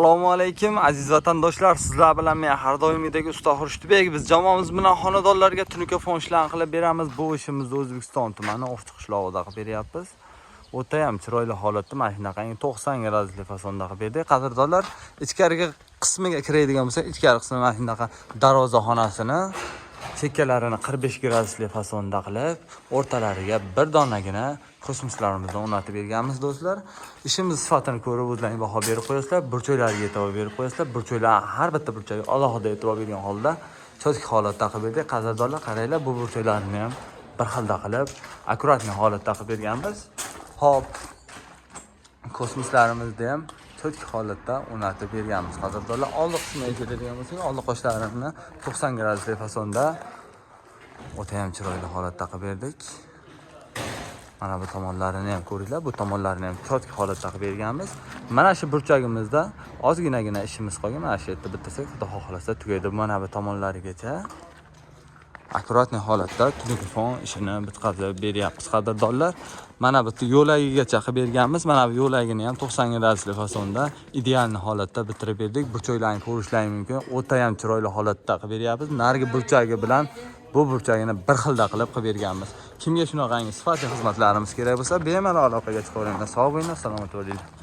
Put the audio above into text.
Assalomu alaykum, aziz vatandoshlar. Sizlar bilan men, har doimgidek, usta Xurshidbek. Biz jamoamiz bilan xonadonlarga tunuka fon ishlarni qilib beramiz. Bu ishimizni O'zbekiston tumani, Ovchi qishlog'ida qilib beryapmiz. O'ta ham chiroyli holatda, mana shunaqangi 90 gradusli fasonda qilib berdik. Qadrdonlar, ichkarigi qismiga kiradigan bo'lsak, ichkari qismi mana shunaqa darvozaxonasini chekkalarini 45 gradusli fasonda qilib, o'rtalariga bir donagina kosmoslarimizni o'rnatib berganmiz, do'stlar. Ishimiz sifatini ko'rib, o'zlaring baho berib qo'yasizlar, burchaklarga e'tibor berib qo'yasizlar. Burchaklar, har bitta burchakka alohida e'tibor bergan holda, чёткий holatda qilib berdik. Qadrdonlar, qaranglar, bu burchaklarni ham bir xilda qilib, аккуратный holatda qilib berganmiz. Hop, kosmoslarimizni ham чёткий holatda o'rnatib berganmiz. Qadrdonlar, oldi qismiga keladigan bo'lsak, oldi qoshlarini 90 gradusli fasonda, o'ta ham chiroyli holatda qilib berdik. Mana bu tomonlarini ham ko'ringlar, bu tomonlarini ham чёткий holatda qilib berganmiz. Mana shu burchagimizda ozginagina ishimiz qolgan. Mana shu yerda bittasak, xudo xohlasa, tugaydi. Mana bu tomonlarigacha аккуратный holatda tunuka fon ishini bitkazib beryapmiz, qadrdonlar. Mana bu yo'lagigacha qilib berganmiz. Mana bu yo'lagini ham 90 gradusli fasonda, идеальный holatda bitirib berdik. Burchaklarni ko'rishlaring mumkin, o'ta ham chiroyli holatda qilib beryapmiz. Narigi burchagi bilan bu burchagini bir xilda qilib berganmiz. Kimga shunaqangi sifatli xizmatlarimiz kerak bo'lsa, bemalol aloqaga chiqaveringlar. Sog' bo'linglar, salomat bo'linglar.